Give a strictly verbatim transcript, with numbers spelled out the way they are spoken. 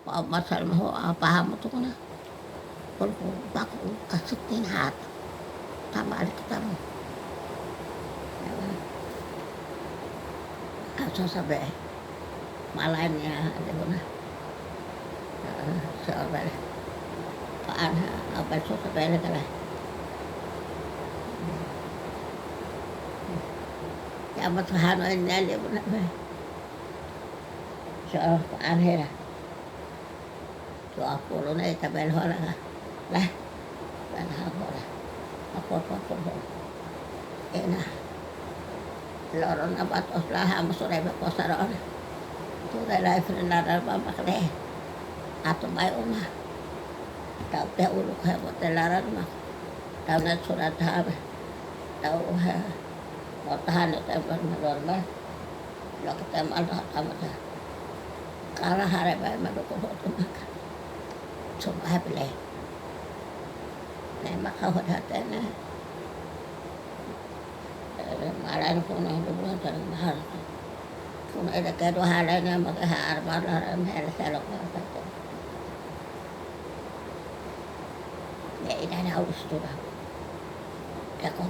Masalah mau apa hamu tu kuna. Pun pun baku kasih tin hat. Tambah ada kita mu. Aso sabe. Malanya ada kuna. Sabe. Paan apa so sabe ada kala. Ya, mas hano ini ada kuna. So paan hera. So apolo na ita bel hola ka. Lah. Bel ha hola. Apolo apolo. Ena. Loron na batos la hamu sore ba kosar ona. Tu dai lai fren la dal ba mak le. Atu mai uma. Tau te ulu ka bote laran mak. Tau na surat ha ba. Tau ha. Mo tahan te ba ma lor ba. Lo kita mal tahan ta. Kala hare ba ma do ko hotu mak. Coba ha bele. Ne mak ha hotu hatene. Maran kuna dulu dan mahal. Kuna ada kedua hal lain yang pakai har mahal har mahal selok mahal satu. Ya, ini ada haus tu dah. Ya, kau.